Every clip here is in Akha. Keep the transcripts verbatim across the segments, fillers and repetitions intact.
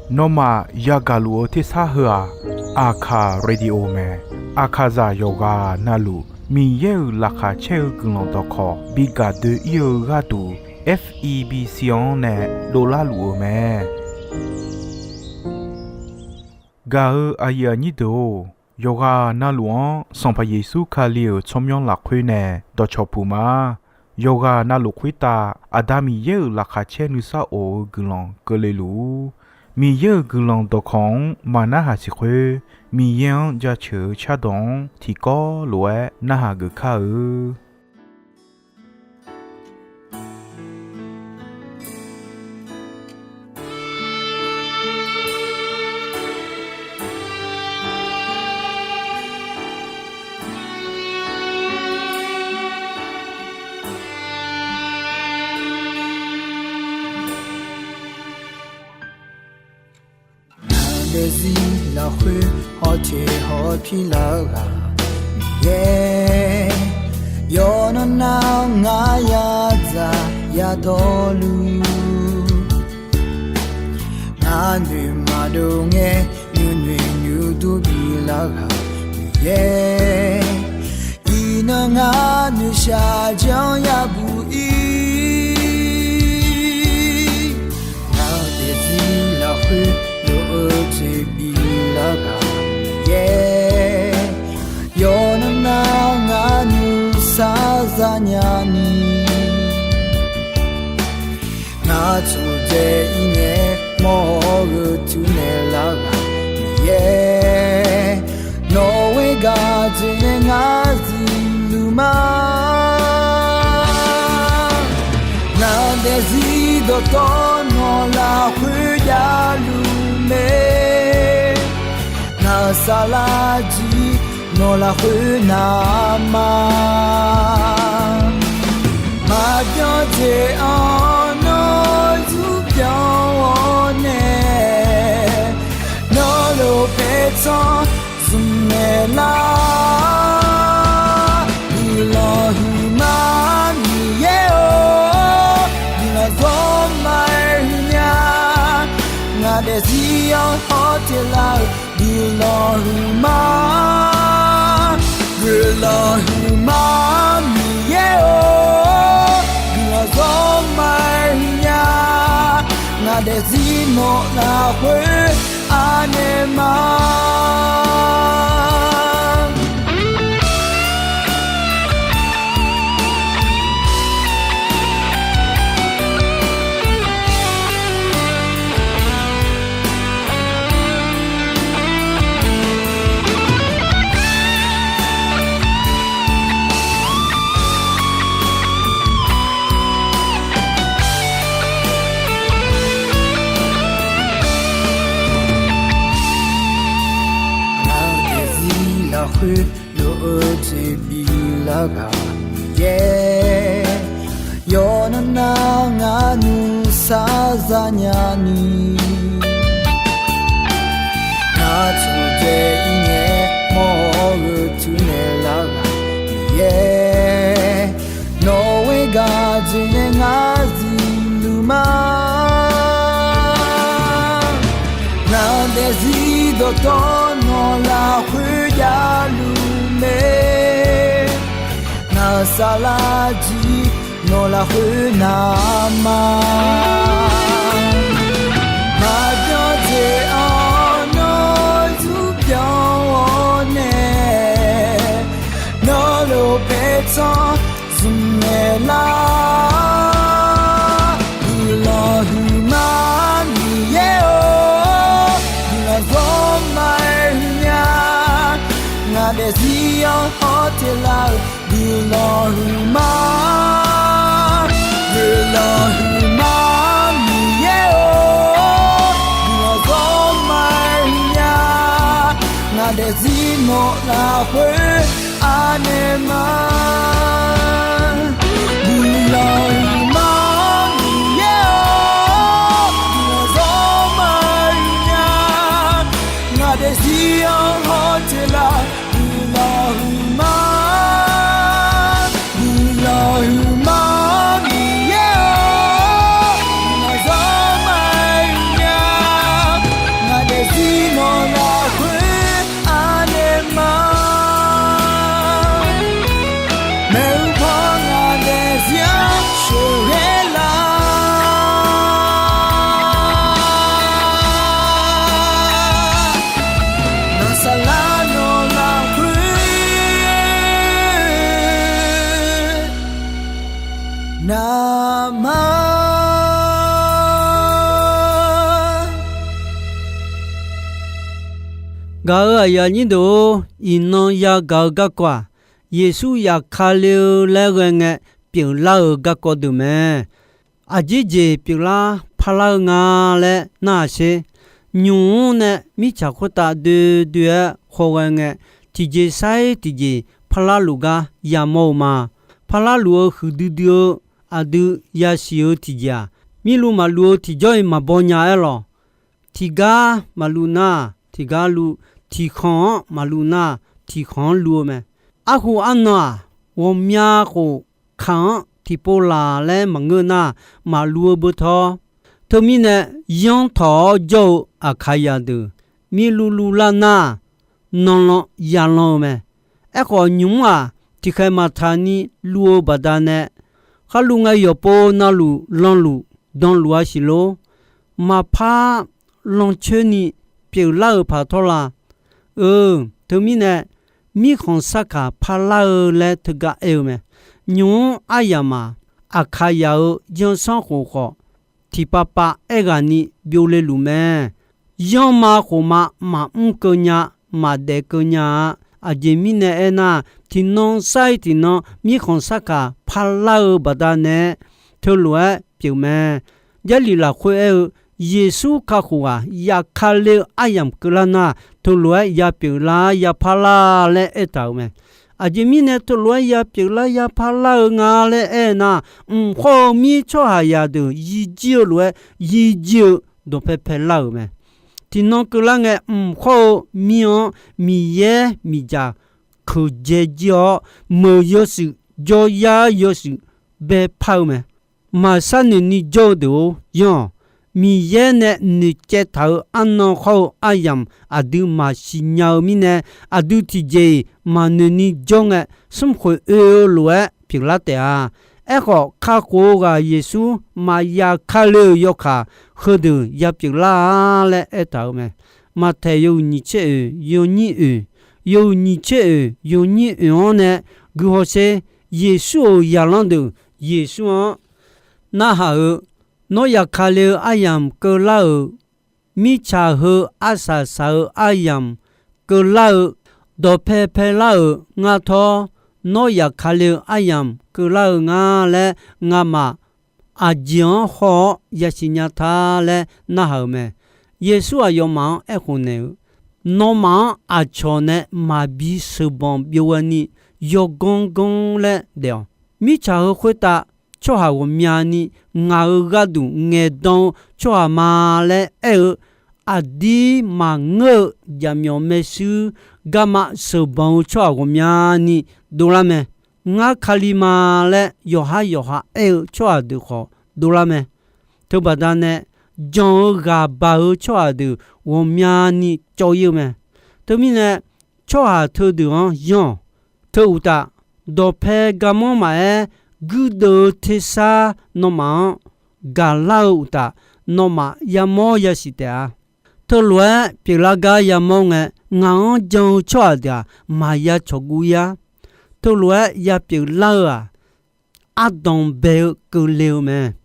Nawmaf yagaq luf-eu tersar heu-aq, Aqkaq Radio mae. Aqkaqzaq yawqghaq navluf Miqyaer-euq laqkhaq caer-eu guiqlanq dawqkawq bi gaq doe-ir-eu gharduq, F E B C-anr nae dovlar luf-euq mae. Gaq-eu aqyuif aqnyir deuq-or, yawqghaq navluf-anr Sanqpaq Yeqsur Kali-euq tsawrmyanr lafkhoer nae dawqcawq puq ma. Yawqghaq navluf khoertav Aqda Miqyaer-euq laqkhaq caer nuisar of-eu guiqlanq keuvle luf-ur. Miqyaer-euq guiqlanq dawqkawq-anr maqnarhaq siq khoer, Miqyaer-anr jaceuq-eu cardawq-anr tiqkawv lof-aer narhaq geuf kar-eu. Ngaq daefzir lafkhoer hawteq hawpir lar-eu ghaq Miqyaer, yawqnan nar-awr ngar yadzaq yadawrluf, ngar noeq maqdov ngae nuinoeq nuidur bilar ghaq Miqyaer, iqnan ngar noeqshaq janr yabuq-ir. Ngaq daefzir lafkhoer lof-eu jeq bilar ghaq Miqyaer, yawqnan nar ngar nuisar zanya ni, ngar tsofdzae-ir ngae mawr-eu tuinaeq lar ghaq Miqyaer, nawq-euq gharduq nae ngar zifluf ma. Ngaq daefzir dawqtawvluf nawq lafkhoer javluf mae, ngaq saflar jir nawq lafkhoer navma, maqbyan jeq-anr nawr zmrbyan-awr nae, nawr lof paertsanr zmqmaeq lar. Guiqlanq huiqma Miqyaer-or, guiqlanq zawr ma-aer huiqnya, ngaq daefzir-anr hawteq lar-euq guiqlanq huiqma, guiqlanq huiqma Miqyaer-or, guiqlanq zawr ma-aer huiqnya, ngaq daefzir nawq lafkhoer anaeq ma. Ngaq daefzir lafkhoer lof-eu jeq bilar ghaq Miqyaer, yawqnan nar ngar nuisar zanya ni, ngar tsofdzae-ir ngae mawr-eu tuinaeq lar ghaq Miqyaer, nawq-euq gharduq nae ngar zifluf ma. Ngaq daefzir dawqtawvluf nawq lafkhoer javluf mae, ngaq saflar jir nawq lafkhoer navma, maqbyan jeq-anr nawr zmrbyan-awr nae, nawr lof paertsanr zmqmaeq lar. Guiqlanq huiqma Miqyaer-or, guiqlanq zawr ma-aer huiqnya, ngaq daefzir-anr hawteq lar-euq guiqlanq huiqma, guiqlanq huiqma Miqyaer-or, guiqlanq zawr ma-aer huiqnya, ngaq daefzir nawq lafkhoer anaeq ma. Guiqlanq huiqma Miqyaer-or, guiqlanq zawr ma-aer huiqnya, ngaq daefzir-anr hawteq lar. Guiqlanq huiqma, guiqlanq huiqma Miqyaer-or, guiqlanq zawr ma Gaq-euq aqyuif aqnyir deuq-or, iqnan yagaq-eu garkawv-aq, Yeqsur yafkale-eu laer ghae ngae pyeuflar-euq garkawv deuq mae. Aqjeq jeq pyeuflar parlar-eu nga laer narhaq sher. Nymq-mr nae mirtsaq khoertav doe doe-aer khawghae ngae, tiqjeq sair tiqjeq parlar luf gar yamawr-eu ma. Parlar luf-eu huiqdui dui-eu aqdui yasiq-eu tiqjeq-aq, mirluv maqluv-eu tiqjawr-iq maqbaw nya-aer lawq. Tiqgar maqluv nar, tiqgar luv, tiqkhanq-anr maqluv nar, tiqkhanq-anr luv-eu mae. Arhu arnan-aq, ghawqmya khof kaq-anr tiqpov laq laer maqngeur nar, maqluv-eu beu tawr. Teumirnae, yanr tawq-awr jawr-eu Aqkaqyaq deuq mirluv luv lar nar, nanlan yalan-eu mae. Aerkhawf, nymq-mr-aq, tiqkhaeq maqtaq ni luv-eu baqdanae, kharluv ngae yawqpov navluf lanluf danluf-a siq lor. Maqpar lancoer ni pyeuflar-euq paq tawr la. Eu, teumirnae, mirkhanq sarkaq parlar-eu laer teugar aer-eu mae. Nymq-mr aryamq-aq, Aqkaqyaq-euq yanrsanrkhof khawf, tiqpav pav aerghaqni byovle luf mae. Yanrma khofma maqmr keuv nya, maqdaef keuv nya-a. Aqjeq mirnae aernar, tiqnan sar-ir tiqnan mirkhanq sarkaq parlar-eu baqdanae, teulof-aer pyeuf mae. Jarlif lafkhoer aer-eu, Yeqsur kakhof-aq, yafkale-eu aryamq keuvlar nar, teulof-aer yapyeuf lar yapar lar laer aertaq-euq mae. Aqjeq mirnae teulof-aer yapyeuf lar yapar lar-eu nga laer aer nar, mq khawr-eu mir tsawrhaqzaq deuq yirjir-eu lof-aer yirjir-eu dawqpae paelar-euq mae. Tiqnan keuvlar ngae, mq khawr-eu mir-anr Miqyaer miqdzaq keuqdzae jir-awr, meuq yawshuif jawryar yawshuif baepar-eu mae. Maqshar noeq ni jawr-eu deuq-or, yanr-awq. Miqyaer nae noeqcaev taq-euq arnan khawr-eu aryamq aqdui maqsiq nya-eu mirnae, aqdui tiqjeq-iq maqnoeq ni jawr ngae, smrkhoeq oe-eu lof-aer pyeuflar taef-a. Aerkhawf, kakhof-eu ghaq Yeqsur maqya kale-euq yawkaq heudeuq yapyeuf lar-a laer aertaq-euq mae. Maqtaeq yawhuiq nyiq tser oeq yawnyir oeq, yawhuiq nyiq tser oeq yawnyir oeq-anr nae guihaw sher. Yeqsur-euq zaqlanr deuq Yeqsur-anr narhaq-eu, Nawr yafkale-eu aryamq keuvlar-euq, mirtsaq heu arsaq saq-eu aryamq keuvlar-eu, dawqpae paelar-euq ngar tawr, nawr yafkale-eu aryamq keuvlar-eu nga laer ngamaf aqjeq-anr haw-awr yasiq nya ta laer narhaq-euq mae. Yeqsur aqyawfmaf-anr aerkhof naeq-eu, Nawmaf-anr aqcawq nae maqbi sheuqbanq byov ghaeni yawganr ganr laer daef-awq. Mirtsaq heu khoertav tsawrhaq ghawqmyani ngaq-euq gharduq ngaeqdan-eu tsawrhaq ma laer aer-eu, aqdir maqngeur-eu jaqmyawf maershuir garma sheuqbanq-eu tsawrhaq ghawqmyani dovlar mae. Ngar Kali ma laer yawqhar yawqha aer-eu tsawrhaq deuq khawf dovlar mae. Teubaqda nae jan-eu ghaq baq-eu tsawrhaq deuq ghawqmyani cawv-ir-eu mae. Teumirnae, tsawrhaq teudeuq-anr yanr-awq. Teu uqtaf, dawqpae garmanr maqaer, guirdeuv-eu tersar nawmaf-anr gaqlar-eu uqtaf, nawmaf yamawr yasiq taef-a. Teulof-aer pyeuflar gar yamawr ngae, ngaq-anr jan-eu tsawrhaq deuq-aq, maqya cawqguv-ir-ar. Teulof-aer yapyeuf lar-eu-aq, ardanq bae-eu keuvle-eu mae.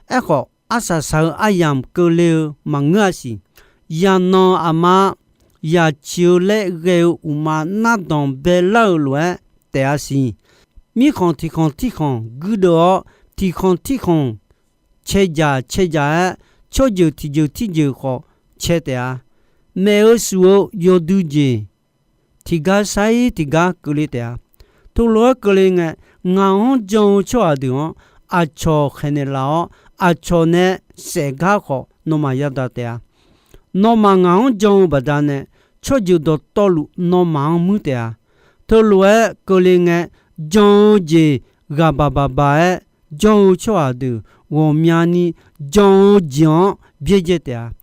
Aerkhawf, arsaq saq-eu aryamq keuvle-eu maqngeur-a siq. Yaqnanq aqma yaqciq-eu laer ghae-eu uqma nardanq baelar-euq lof-aer taef-a siq. Mirkhanq tiqkhanq tirkhanq guirdeuv-awr, tiqkhanq tirkhanq cae dzaq cae dzaq-aer, tsawrjeuq tiqjeuq tirjeuq khawf cae taef-a. Maef-eu shuf-eu yawdui jeq tiqgar sar-ir tiqgar keuvle taef-a. Teulof-aer keuvle ngae, ngaq-anr jan-eu tsawrhaq deuq-anr aqcawq khaeqnaeq laf-awr, aqcawq nae saef gar khawf nawmaf yadaq taef-a. Nawmaf ngaq-anr jan-eu baqdanae, tsawrjeuq dawqtawvluf nawmaf-anr muir taef-a. Teulof-aer keuvle ngae, jan-eu jeq ghaq baq baq baq-aer jawr-eu tsawrhaq deuq ghawqmyani jan-eu jeq-anr byaerdzae taef-a.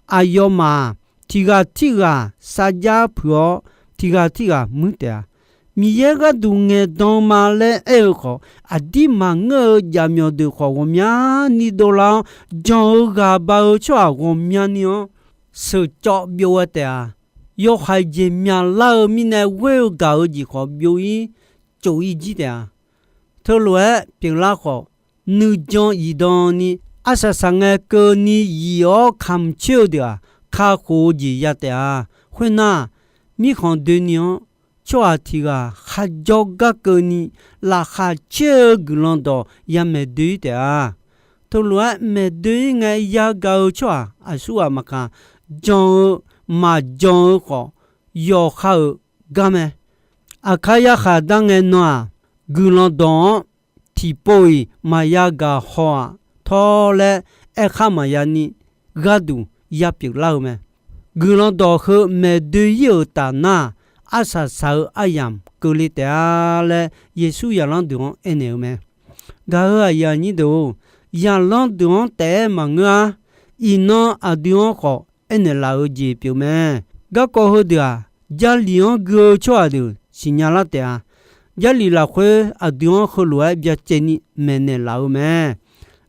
Aqyawfmaf-aq, tiqghaq tirghaq sarjax puiq-awr, tiqghaq tirghaq muir taef-a. Miqyaer gharduq ngaeqdan ma laer aer-eu khawf, aqdir maqngeur-eu jaqmyawf deuq khawf ghawqmyani dovlar-awr, jan-eu ghaq baq-eu tsawrhaq ghawqmyani-anr sheuqcawv byov-aer taef-a. Yawhaiq jeq myaqlar-eu mirnae ghoer-eu gaq-eu jeq khawf byov-ir cof-ir jir taef-a. Teulof-aer pyeuflar khawf, nuijan zifdan ni arsaq saq ngae keuvni zif-awr kamq coer-eu deuq-aq, kakhof-eu jeq ya taef-a. Khoernar, mirkhanq doeni-anr, tsawrhaq tiq ghaq kharjawr gar keuvni laqkhaq caer-eu guiqlanq dawq yamaeq doe-ir taef-a. Teulof-aer maeq doe-ir ngae yagaq-eu tsawrhaq aqsurghaq maqkaq, jan-eu maqjan-eu khawf yawqha-euq gar mae. Aqkar yarkhaq dar ngae nan-aq, guiqlanq dawq-anr tiqpov-iq maqya gaq haw-aq tawr laer aerkhar maqya ni gharduq yapyeuf lar-eu mae. Guiqlanq dawq heu maeq doe-ir-euq taf nar, arsaq saq-eu aryamq keuvle taef-a laer Yeqsur zaqlanr deuq-anr aernaeq-eu mae. Gaq-euq aqyuif aqnyir deuq-or, zaqlanr deuq-anr taef-aer maqngeur-ar. Iqnan aqdui-anr khawf aernaeq laf-eu jeq pyeuf mae. Garkawv heudeuq-aq, Jarlif-anr gui-eu tsawrhaq deuq siqnya lar taef-a. Jarlif lafkhoer aqdui-anr heulof-aer byacaevni maeqnaeq laf-eu mae.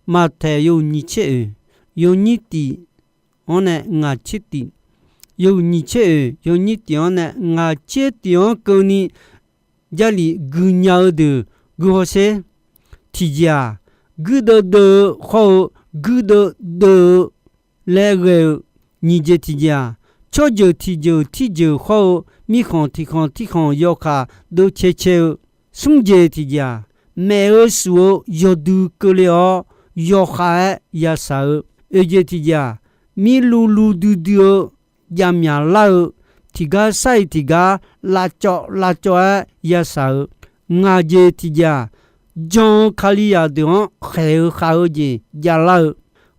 Maqtaeq yawhuiq nyiq tser oeq, yawnyir tiq-anr nae ngaq tser tiq, yawhuiq nyiq tser oeq yawnyir tiq-anr nae ngaq tser tiq-anr keuvni Jarlif guinya-eu deuq guihaw sher. Tiqjeq-aq, guirdeuv deuv-eu hawr-eu guirdeuv deuv-eu laer ghae-eu. Nyiq jeq tiqjeq-aq, tsawrjeuq tiqjeuq tirjeuq hawr-eu mirkhanq tiqkhanq tirkhanq yawkaq deuv cae cae-eu. Smr jeq tiqjeq-aq, maef-eu shuf-eu yawdui keuvle-awr yawkhav-aer yashaq-eu. Oeq jeq tiqjeq-aq, mirluv luv duidui-eu javmyaq lar-eu, tiqgar sar-iq tiqgar lavcawv lavcawv-aer yashaq-eu. Ngaq jeq tiqjeq-aq, jan-eu Kalizaq deuq-anr khaeq-eu khav-eu jeq javlar-eu.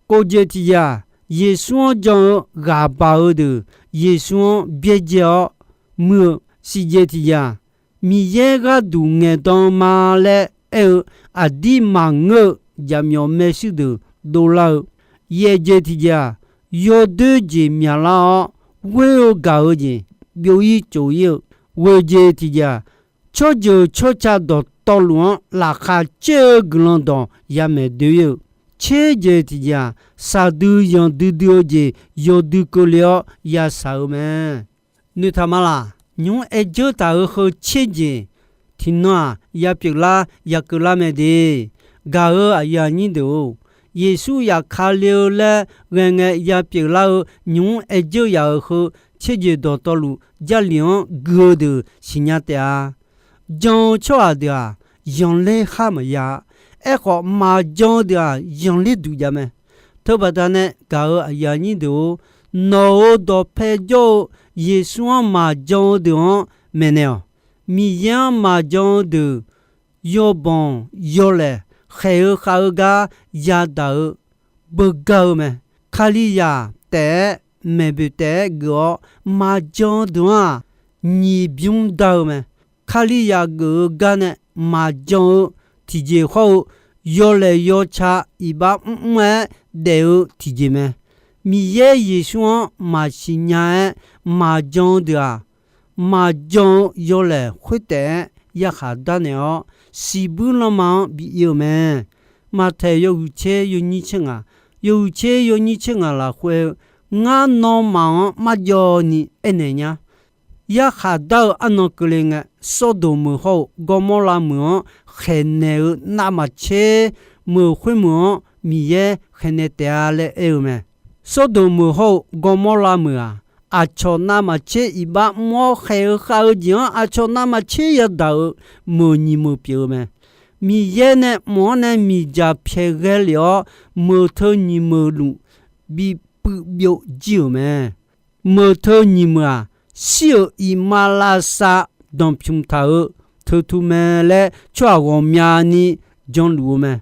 Kov jeq tiqjeq-aq, Yeqsur-anr jan-eu ghaq baq-eu deuq Yeqsur-anr byaerdzae-awr muir-eu. Siq jeq tiqjeq-aq, Miqyaer gharduq ngaeqdan ma laer aer-eu aqdir maqngeur-eu jaqmyawf maershuir deuq dovlar-eu. Yaef jeq tiqjeq-aq, yawdoer jeq myaqlar-awr ghoer-eu gaq-eu jeq byov-ir tsof-ir-eu. Ghoeq jeq tiqjeq-aq, tsawrjeuq tsawrca dawqtawvluf-anr laqkhaq caer-eu guiqlanq dawq yamaeq doe-ir-eu. Tser jeq tiqjeq-aq, shaqdui yanqdui dui-eu jeq yawdui keuvle-awr yashaq-eu mae. Noeqtaq ma laq, nymq-mr aer dzeur taq-euq heu tser jeq tiqnan-aq yapyeuf lar yakeuv lar mae de. Gaq-euq aqyuif aqnyir deuq-or, Yeqsur yaf ka le-eu laer ghae ngae yapyeuf lar-eu nymq-mr aer dzeur yaf-euq heu tser jeq dawqtawvluf Jarlif-anr gui-eu deuq siqnya taef-a. Jan-eu tsawrhaq deuq-aq, yanqler khar maqya-a. Aerkhawf, maqjan-eu deuq-aq, yanqler duq jav mae. Teubaqda nae gaq-euq aqyuif aqnyir deuq-or, nawq-euq dawqpae jawr-eu Yeqsur-anr maqjan-eu deuq-anr maeqnaeq-awq. Miqyaer-anr maqjan-eu deuq yawbanq yawlaeq khaeq-eu khav-eu gar yadaq-eu beugar-eu mae. Kalizaq taef-aer maeqboeq taef-aer geuf-awr maqjan-eu deuq-anr-aq, nyiq bymr dar-eu mae. Kalizaq geuf-eu gar nae maqjan-eu tiqjeq hawr-eu, yawlaeq yawca iqbax mrmr-aer daef-eu tiqjeq mae. Miqyaer Yeqsur-anr maqsiq nya-aer maqjan-eu deuq-aq, maqjan-eu yawlaeq khoertaef-aer yarkhaq darnaeq-awr, siqbuir lanma-anr bi ir-eu mae. Maqtaeq yawhuiq tser yawnyir tser ngaq, yawhuiq tser yawnyir tser ngaq lafkhoer-eu, Ngar nawmaf-anr marjawv ni aernaeq nya. Yarkhaq dar-eu arnan keuvle ngae, Sawrdoq meuq hawr-eu Gawrmawrlav meuq-anr khaeqnaeq-eu navmaqtser meuq khoermeuq-anr Miqyaer khaeqnaeq taef-a laer aer-eu mae. Sawrdoq meuq hawr-eu Gawrmawrlav meuq-aq, aqcawq navmaqtser iqbax mr-awr khaeq-eu khav-eu jeq-anr aqcawq navmaqtser yadaq-eu meuq nyiq meuq pyeuf-eu mae. Miqyaer nae mq-anr nae miqdzaq pyaeq ghae lef-awr, meuq teu nyiq meuq luf bi puiv byov jir-euq mae. Meuq teu nyiq meuq-aq, shir-euq iqmalavshav danqpymq taq-euq teu tu mae laer tsawrhaq ghawqmyani janluf-eu mae.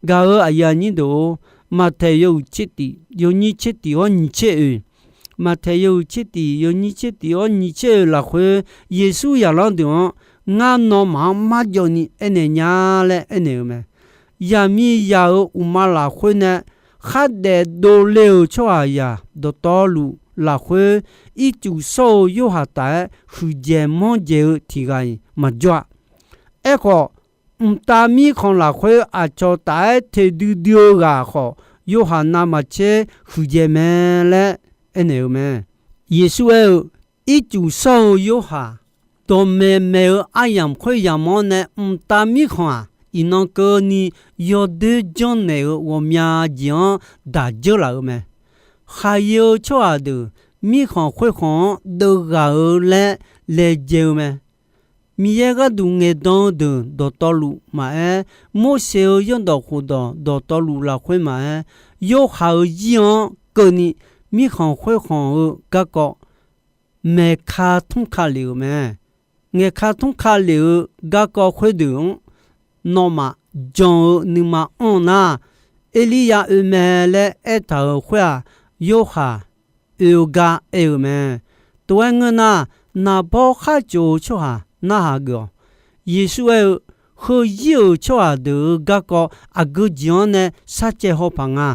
Gaq-euq aqyuif aqnyir deuq-or, Maqtaeq yawhuiq tser tiq, yawnyir tser tiq hawr nyiq tser oeq, Maqtaeq yawhuiq tser tiq, yawnyir tser tiq hawr nyiq tser oeq lafkhoer, Yeqsur zaqlanr deuq-anr, Ngar nawmaf-anr marjawv ni aernaeq nya laer aernaeq-eu mae. Zaqmiqzaq-euq uqma lafkhoer nae khardaef dovle-euq tsawrhaqzaq dawqtawvluf lafkhoer, ircuf shawr-eu Yorhaq taf-aer huiqdzaeq manrdzaeq-eu tiq ghaq-iq maqjawr-a. Aerkhawf, mqtav mirkhanq lafkhoer aqcawq taf-aer teq duidui-eu ghaq khawf, Yorhaq navmaqtser huiqdzaeq mae laer aernaeq-eu mae. Yeqsur aer-eu, Ircuf shawr-eu Yorhaq dawqmaeq maeq-eu aryamq khoeryamq-anr nae mqtav mirkhanq-aq, iqnan keuvni yawdoer janrnaeq-euq ghawqmya jeq-anr daq dzeurlaf-eu mae. Khaqyae-eu tsawrhaq deuq mirkhanq khoerkhanq-anr deuvghaq-eu laer laejae-eu mae. Miqyaer gharduq ngaeqdan-eu deuq dawqtawvluf maqaer, Morseq-euq zanrdawq khofdawq dawqtawvluf lafkhoer maqaer, Yorhaq-euq zir-anr keuvni mirkhanq khoerkhanq-eu garkawv maeqka tmr ka lef-euq mae. Ngaeqka tmr ka lef-eu garkawv khoerdeuq-anr nawmaf jan-eu nuima anr nar, Erliryav oe mae laer aertaq-euq khoer-aq, Yorhaq oe-eu gar aer-eu mae. Tov-aer ngeur nar, naqbawr kharcof-eu tsawrhaq narhaq geuf-awq. Yeqsur aer-eu, Heuzir-euq tsawrhaq deuq-euq garkawv aqgeu jeq-anr nae sharcaev haw paq nga.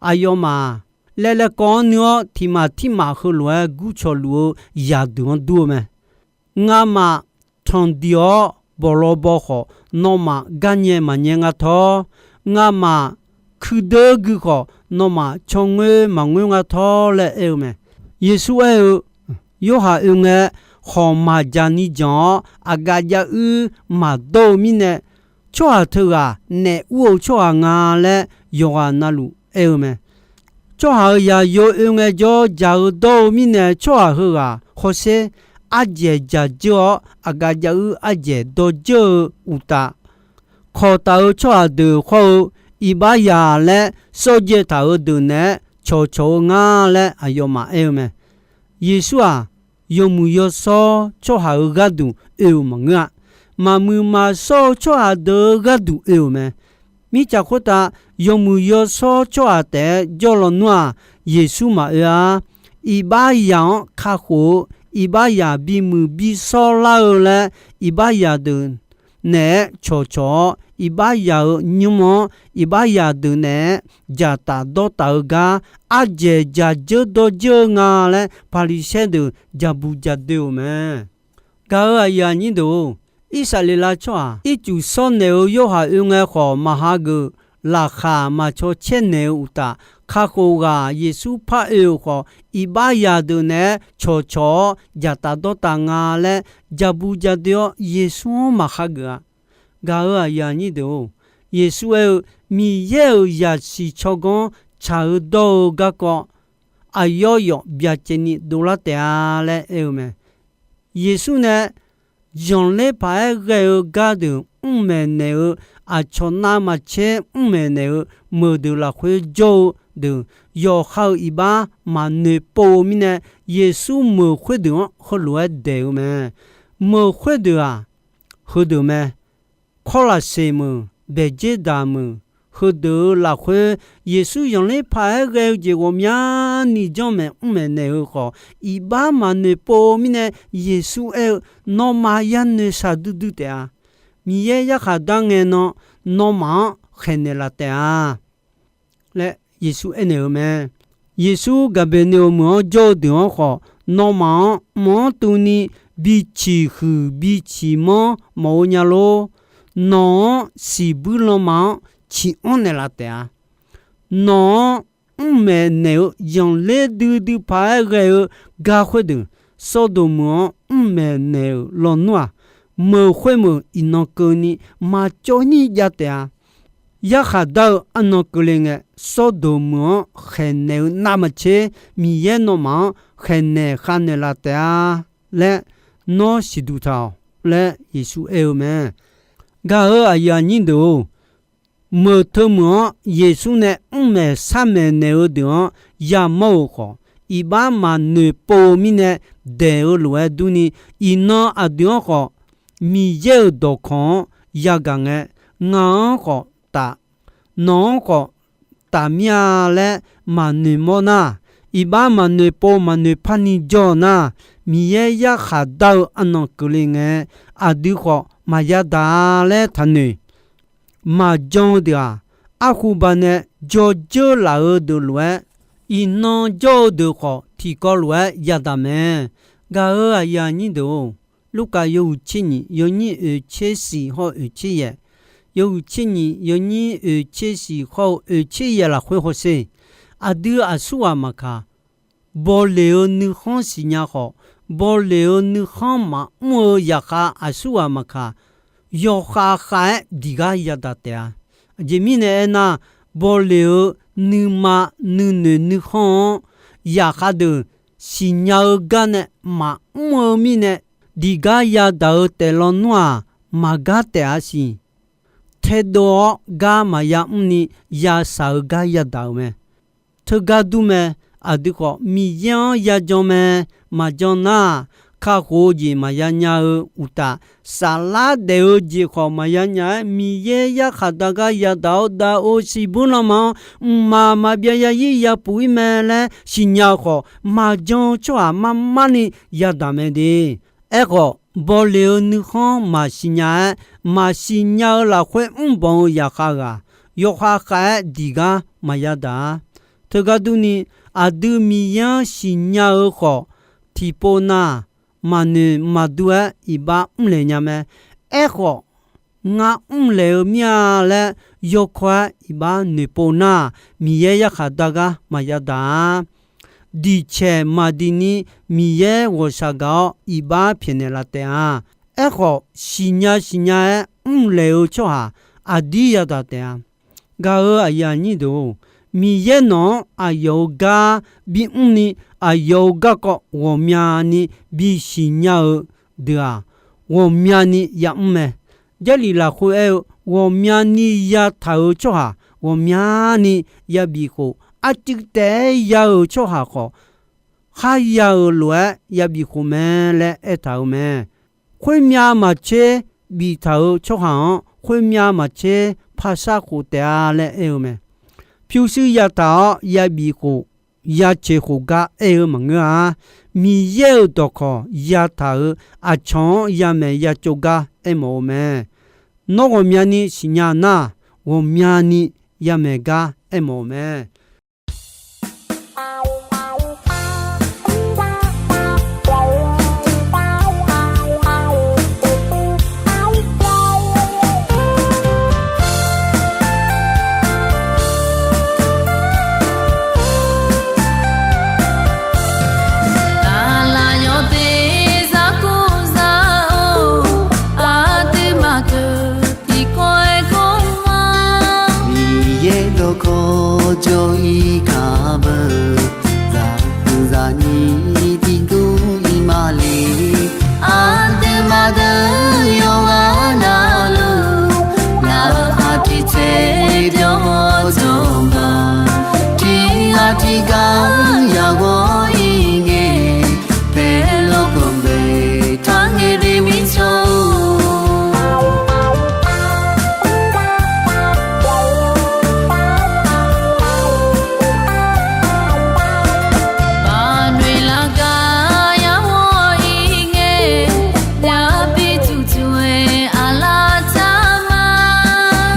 Aqyawfmaf laev laev kawv-anr nuir-awr, tiq maf tirmaf heulof-aer gurcawq luf-eu zaqdeuq-anr dur-eu mae. Ngamaf tanqdiq-awr bawqlawbaw khawf, nawmaf garnyae maqnyae nga tawr. Ngamaf kuideur gui khawf, nawmaf caw ngoer maqngoer nga tawr laer aer-eu mae. Yeqsur aer-eu, Yorhaq oe ngae, khawq maqjaq ni janq-awr, aqgaf jav uir maqdawr-eu mirnae, tsawrhaq teughaq naef ur-eu tsawrhaq nga laer yawqghaq navluf aer-eu mae. Tsawrhaq-euq zaqyo oe ngaejawr, jaq-eu dawr-eu mirnae, tsawrhaq heughaq hawsher ardzaeq dzaq dzeur-awr, aqgaf jav uir ardzaeq dawr dzeur-eu uqtaf, kawq taf-eu tsawrhaq deuq khawr-eu iqbaxzaq laer sawr dzae taq-euq deuq naeq-aer cawqcawq-eu ngar laer aqyawfmaf aer-eu mae. Yeqsur-aq, yawmuiq yawshawr tsawrhaq-euq gharduq oe-euq maqngeur-a. Maqmuiq maqshawr-eu tsawrhaq deuq-euq gharduq oe-euq mae. Mirtsaq khoertav yawmuiq yawshawr tsawrhaq taef-aer jawr lawnmr-aq, Yeqsur maqoe-a. Iqbaxzaq-anr kakhof-eu, iqbaxzaq bimuiq bishawr lar-eu laer, iqbaxzaq deuq naeq-aer cawqcawq-awr, iqbaxzaq-euq nymr-anr iqbaxzaq deuq naeq-aer dzaqtaf dawrtaf-eu gar ardzaeq dzaq dzeur dawr dzeur-eu nga laer, Paqliqsaer deuq jabu jadoe-euq mae. Gaq-euq aqyuif aqnyir deuq-or, Irsaqleqlav tsawrhaq ircuf shawr naeq-eu Yorhaq oe ngae khawf maqha geuf, laqkhaq maqcaw caer naeq-eu uqtaf, kakhof ghaq Yeqsur par oe-euq khawf, iqbaxzaq deuq naeq-aer cawqcawq-awr dzaqtaf dawrtaf nga laer jabu jadoe-awr, Yeqsur-anr maqha geuf-a. Gaq-euq aqyuif aqnyir deuq-or, Yeqsur aer-eu, Miqyaer-euq zaqsiq tsawrganr tsaq-eu dawr-eu garkawv aqyawf yawf byacaevni dovlar taef-a laer aer-eu mae. Yeqsur nae zanqler paq-aer ghae-eu gardeuq mrmaeq naeq-eu, aqcawq navmaqtser mrmaeq naeq-eu meuq deuq lafkhoer jawr-eu deuq, yawqha-euq iqbax maqnoeq pov-eu mirnae, Yeqsur meuq khoerdeuq-anr heulof-aer daeq-eu mae. Meuq khoerdeuq-aq, heudeuq mae. Kawrlaqseq meuq, Baeqdzerdaq meuq, heudeuq-euq lafkhoer Yeqsur zanqler paq-aer ghae-eu jeq ghawqmyani janrmaeq mrmaeq naeq-eu khawf, iqbax maqnoeq pov-eu mirnae, Yeqsur aer-eu, Nawmaf yanoeq shaqdui dui taef-a. Miqyaer yarkhaq dar ngae nan, nawmaf-anr khaeqnaeq laf taef-a laer Yeqsur aernaeq-eu mae. Yeqsur Gaqbeqneqoq meuq-anr jawr-eu deuq-anr khawf, nawmaf-anr mq-anr tuvni bi ciqhuiq bi ciqmanr mawf-eu nya lor. Nawq-anr siqbuir lanma-anr ciqanr naeqlaf taef-a. Nawq-anr mrmaeq naeq-eu zanqler duidui paq-aer ghae-eu gar khoerdeuq, Sawrdoq meuq-anr mrmaeq naeq-euq lawnmr-aq, meuq khoermeuq iqnan keuvni maqcawv nyir jav taef-a. Yarkhaq dar-eu arnan keuvle ngae, Sawrdoq meuq-anr khaeqnaeq-eu navmaqtser, Miqyaer nawmaf-anr khaeqnaeq khavnaeq laf taef-a laer nawr siqduq taq-awq laer Yeqsur aer-eu mae. Gaq-euq aqyuif aqnyir deuq-or, meuq teu meuq-anr Yeqsur nae mrmaeq sharmaeq naeq-eu deuq-anr yamawr-euq khawf, iqbax maqnoeq pov-eu mirnae daeq-eu lof-aer durni, iqnan aqdui-anr khawf Miqyaer-euq dawqkawq-anr yagaq ngae, ngaq-anr khawf taf, nawq-anr khawf taf mir-a laer maqnoeq mawr nar, iqbax maqnoeq pov maqnoeq parni jawr-eu nar, Miqyaer yarkhaq dar-eu arnan keuvle ngae, aqdui khawf maqya daq-a laer taqnoeq. Maqjan-eu deuq-aq, arkhuba nae jawr dzeur laf-eu deuq lof-aer, iqnan jawr-eu deuq khawf tiqkawv lof-aer yadaq mae. Gaq-euq aqyuif aqnyir deuq-or, Lurkaf yawhuiq tser nyiq yawnyir oeq tser siq hawr-eu oeq tser yaeq, yawhuiq tser nyiq yawnyir oeq tser siq hawr-eu oeq tser yaeq lafkhoer hawsher. Aqdui aqsurghaq maqkaq, bawleq-eu nuikhanr siqnya khawf, bawleq-eu nuikhanr maqmr-eu zaqkhav aqsurghaq maqkaq, yawkhav khav-aer diq gar yadaq taef-a. Aqjeq mirnae aernar, bawleq-eu nuima nuinoeq nuikhanr-anr zaqkhav deuq siqnya-eu gar nae maqmr-eu mirnae, diq gar yadaq-eu taef lawnmr-aq, maqgar taef-a siq. Taedov-awr gar maqya mrni, yashaq-eu gar yadaq-euq mae. Teugar dur mae. Aqdui khawf, Miqyaer-anr yajan mae. Maqjan nar-aq, kakhof-eu jeq maqya nya-eu uqtaf, saflar daef-eu jeq khawf maqya nya-aer, Miqyaer yarkhaq da gar yadaq-awr, daqov siqbuir lanma-anr mqmaq maqbyav yazir yapuq ir mae laer siqnya-eu khawf, maqjan-eu tsawrhaq mar mar ni yadaq mae de. Aerkhawf, bawle-eu nuikhanr maqsiq nya-aer, maqsiq nya-eu lafkhoer mrbanq-eu zaqkhav ghaq, yawkhav khav-aer diq gar maqya daq-a. Teugar durni, aqdui Miqyaer-anr siqnya-eu khawf, tiqpov nav maqnoeq maqdur-aer iqbax mrlaeq nya mae. Aerkhawf, ngar mrlaeq-eu mir-a laer yawkawr-aer iqbax noeqpov nar, Miqyaer yarkhaq da gar maqya daq-a. Diqcaeq maqdiq ni Miqyaer ghawqshaq gaq-awr iqbax pyaeqnaeq laf taef-a. Aerkhawf, siqnya siqnya-aer mrlaeq-eu tsawrhaq aqdir yadaq taef-a. Gaq-euq aqyuif aqnyir deuq-or, Miqyaer nawq-anr aqyawf-euq gar bimr ni, aqyawf-euq garkawv ghawqmyani bisiq nya-eu deuq-aq, ghawqmyani yamr mae. Jarlif lafkhoer aer-eu, ghawqmyani yataq-euq tsawrhaq ghawqmyani yabif khof, arcuiv taef-aer ya-euq tsawrhaq khawf, kharya-euq lof-aer yabif khof mae laer aertaq-euq mae. Khoermyav maqtser biftaq-euq tsawrhaq-anr, khoermyav maqtser paqshar khof taef-a laer aer-eu mae. Pyurshuir yataq-awr yabif khof, yaceq khof gar aer-eu maqngeur-a. Miqyaer-euq dawqkawq yataq-euq aqcawq-anr yamaeq yacov gar aermawf-eu mae. Nawr ghawqmyani siqnya nar, ghawqmyani yamaeq gar aermawf-eu mae. Aqlaf yawteq zar kur zar-or, aqduimaf keuv tiqkawv-aer kawr ma. Miqyaer dawqkawq jawr-ir kar beu, zaqguq zaqnyir tiqdur ir ma le. Aqduimaf deuq yawqghaq navluf, ngaq-euq aqtiq tsaev byawq-awr jawr ma. Tiqghaq tiqghaq yagaq-ir ngae, paerlawr ganqbae taq ngae de mirtsawr-or. Baqnoeq lar gar yar ghawr-ir ngae, yabi tuqtuq-aer aqlaf taq ma.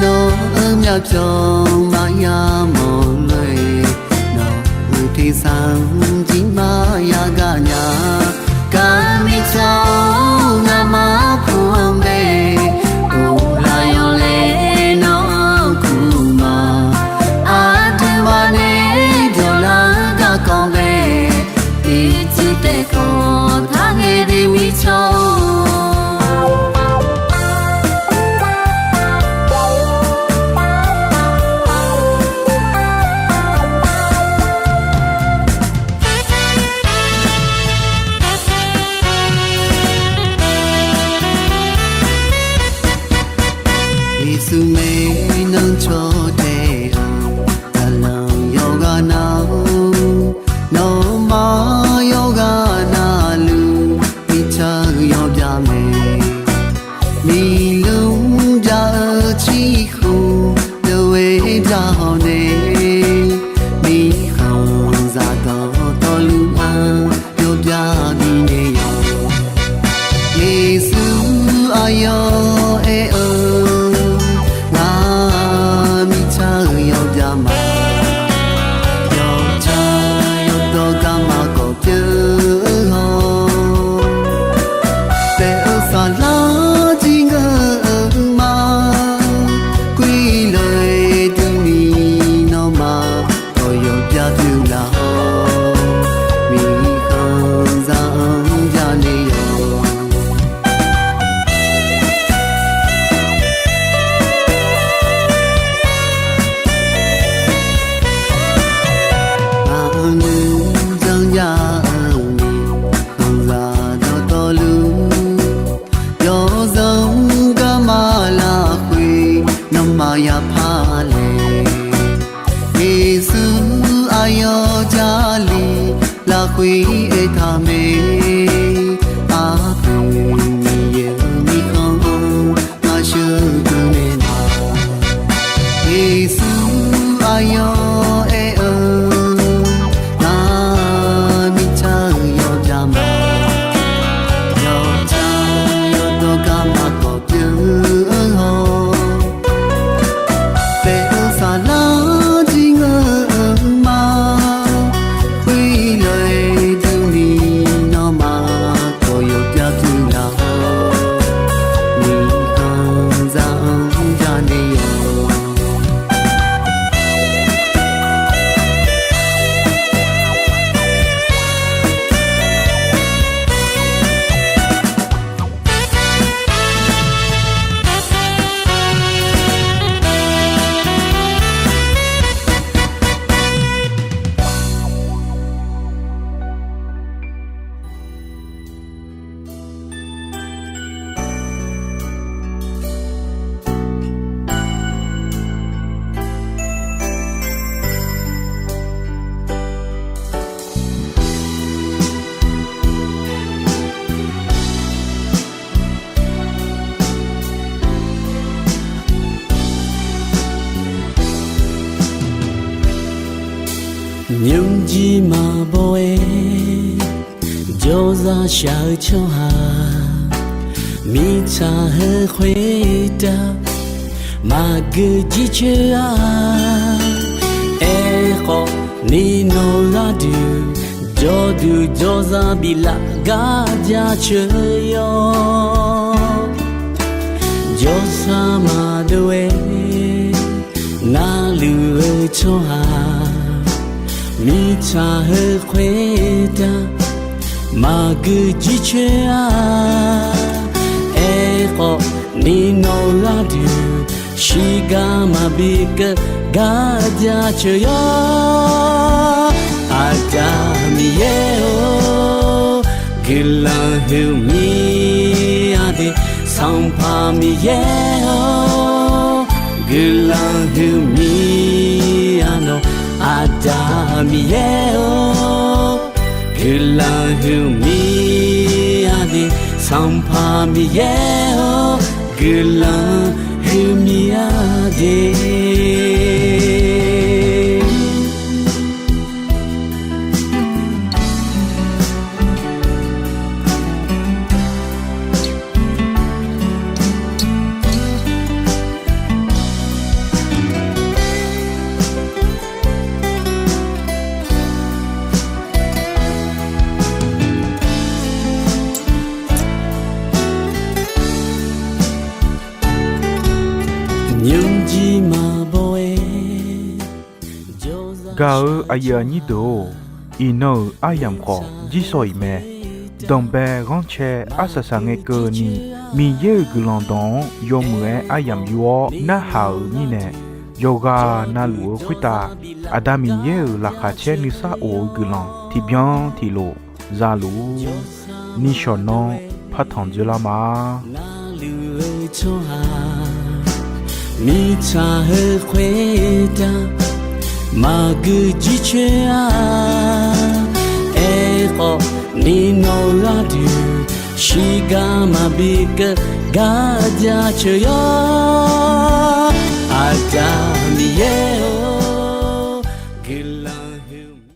Nawq-euq myavpyawq maqya mawq lof-aer, nawq-euq tersar-anr jir maqya gaq nya. Gar mirtsaq-or, ngamaf kur-anr bae, uvlaf yawlaeq nawr-anr kur ma. Aqduimaf nae dawqlar-eu garkawv bae, ircuf taef kawv taq ngae de mirtsawr-or. Jarlif lafkhoer aertaq mae, aqpoeq Miqyaer-euq mirkhanq-anr ngaq sheuqdui naeq ma. Yeqsur aqyawf aer-eu, nar mirtsaq-euq yawqjaq ma, yawqjaq yawqdawq gar maqkawq pyeuf-eu haw. Paef-eu saflar jir ngeur-eu ma, khoerlof-aer durni nawmaf kawq yawqbyav tuv laf-awr, miqkhanq za-anr janaeq yawq. Nymrjir maqbaw-aer jawrzaq shaq-eu tsawrhaq, mirtsaq heu khoertav maqgeu jircoer-a. Aerkhawf, ni nawq gharduq jawrduq jawrzaq biflaf gar jaceuq-eu yawr. Jawrsar maqdov-aer navluf-eu tsawrhaq, mirtsaq heu khoertav maqgeu jircoer-a. Aerkhawf, ni nawq gharduq shirgar maqbi keuv gar jaceuq yawr. Aqda Miqyaer-or, guiqlanq huiqmir-a de. Sanqpaq Miqyaer-or, guiqlanq huiqmir-a nawq. Aqda Miqyaer-or, guiqlanq huiqmir-a de. Sanqpaq Miqyaer-or, guiqlanq huiqmir-a de. Nymrjir maqbaw-aer. Gaq-eu aqyuif aqnyir deuq-or, iqnan-euq aryamq khawf jirsawq-iq mae. Danqbae ghanrcae arsaq saq ngae keuvni, Miqyaer-euq guiqlanq dawq-anr yawmuiq-aer aryamq yur-awr narhaq-euq mirnae, yawqghaq navluf-eu khoertav Aqda Miqyaer-euq laqkhaq caer nuisar of-eu guiqlanq tiqbyan tiqlof zaluf-ur. Nishawq nanr partanq dzeurlar ma. Navluf-eu tsawrhaq, mirtsaq heu khoertav maqgeu jircoer-a. Aerkhawf, ni nawq gharduq shirgar maqbi keuv gar jaceuq yawr. Aqda Miqyaer